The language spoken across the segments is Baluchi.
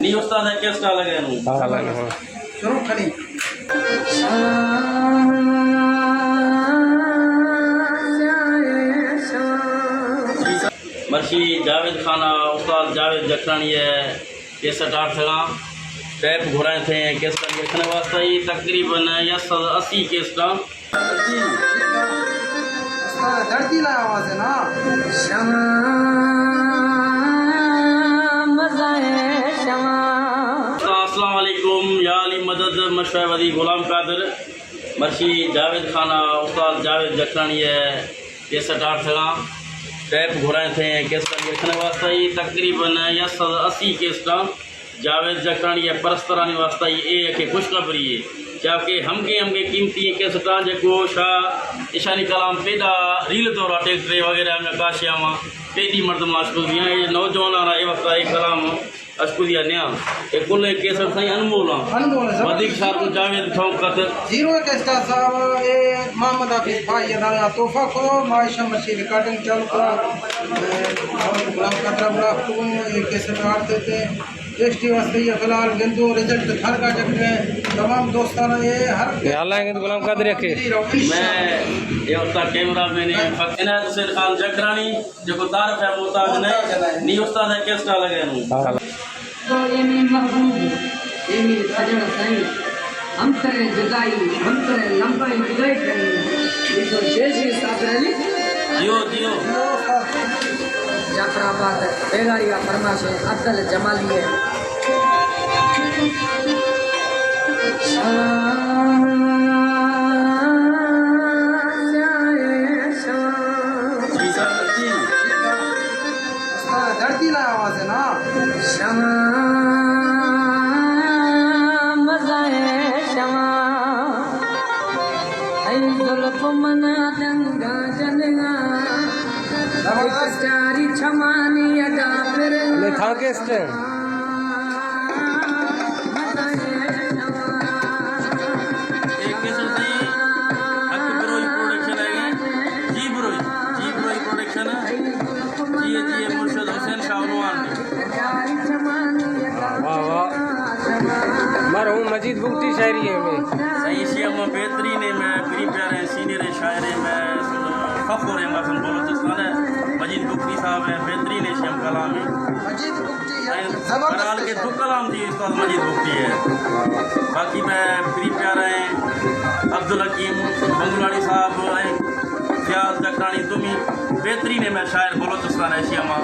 نی استاد ہے کیسٹا لگے نو۔ ہاں، لگے ہاں۔ شروع کھڑی۔ مرشی جاوید خان ءَ، استاد جاوید جکھرانی ءِ کیسٹ آرتگاں۔ ٹیپ گھرائیں تھے کیسٹ لکھنے واسطہ، یہ تقریباً یک سد اسی کیسٹاں۔ دردی، استاد دردی نا آواز ہے نا۔ شما، مزہ ہے شما۔ السلام علیکم، یا علی مدد، مشفع ودی غلام قادر۔ مرشی جاوید خان ءَ، استاد جاوید جکھرانی ءِ کیسٹ آرتگاں۔ ٹیپ گھرائیں تھے کیسٹ لکھنے واسطہ، یہ تقریباً یک سد اسی کیسٹاں۔ جاوید جکھرانی ءِ پرسترانی واسطہ اے یکے خوشخبری ہے، چیا کہ ہمگے ہمگے قیمتی کیسٹاں جکو شا اشانی کلام پیدا ریل دورا ٹریکٹر وغیرہ میں کاشیاں پیدی مردم اشکدیاں، اے نوجواناں اے وقت اے کلام اشکدیا نیاں۔ اے کل کیسٹ سائیں انمول آں۔ انمول آں۔ ودیک شاکر جاوید ٹھونک کتر۔ زیرو کیسٹ صاحب، اے محمد حافظ بھائی دا تحفہ کو، مائشہ مشی ریکارڈنگ چالو کرا۔ اے غلام قادر بڑا کو، اے کیسٹ آرتے تھے۔ ایس ٹی واسطے یہ فی الحال گندو رزلٹ تھرگا جکنے تمام دوستانا یہ ہر یا اللہ گند غلام قادر یکے۔ میں یہ وقتا کیمرہ مین ہے، عنایت حسین خان جکھرانی، جو کو تعارف ہے محتاج نہیں، نی استاد ہے کیسٹا لگے نو۔ ہاں۔ تو اے می محبوب، اے می سجن سائیں، ہم ترے جدائی، ہم ترے لمبائی جدائی کریں۔ یہ تو شیر شیر صاحب رہے۔ دیو، دیو۔ جعفر آباد بیگاری کا فرمائش ہے، افضل جمالی ہے۔ جی سر، جی۔ استاد دردی نا آواز ہے نا۔ شما، مزہ ہے شما۔ اے زلف منا دنگا جنگا۔ زبردست۔ چاری چمانی ادا پر۔ لے تھا کے اسٹینڈ۔ اے کیسٹ سائیں حق بروئی پروڈکشن ہے۔ جی بروئی، جی بروئی پروڈکشن ہے۔ جی، جی، مرشد حسین شاہ عنوان۔ واہ، واہ۔ مرحوم مجید بگٹی شاعری ہے میں۔ سائیں، ایشی ہم بہترین ہے، میں پری پیارے سینئر شاعر ہے، میں فخر ہے، مثلاً بلوچستان ہے۔ مجید بگٹی صاحب ہے، بہترین ہے، شیم کلام ہے۔ مجید بگٹی۔ زبردست۔ بہرحال کے دو کلام تھی استاد مجید بگٹی ہے۔ باقی میں پری پیارے ہیں عبدالحکیم بنگلواڑی صاحب ہیں، فیاض جکھرانی، دومی بہترین ہے، میں شاعر بلوچستان ایشیا ما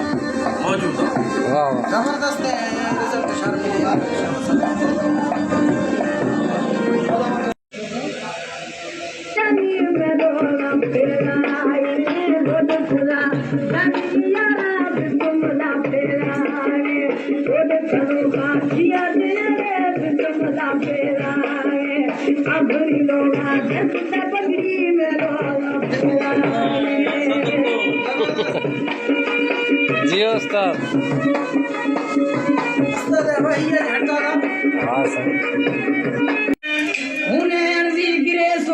موجود ہوں۔ واہ واہ۔ زبردست ہے، رزلٹ شرمندہ۔ جی استاد۔ ہاں سر۔ ہنر دی گریس و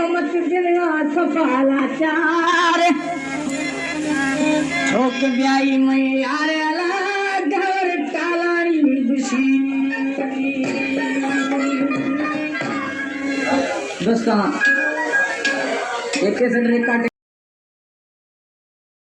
مت دنیا کفالا چار۔ چوک بیائی میں یار الا گھر ٹالانی بشی۔ دوستاں، ایک کیسٹ ریکارڈ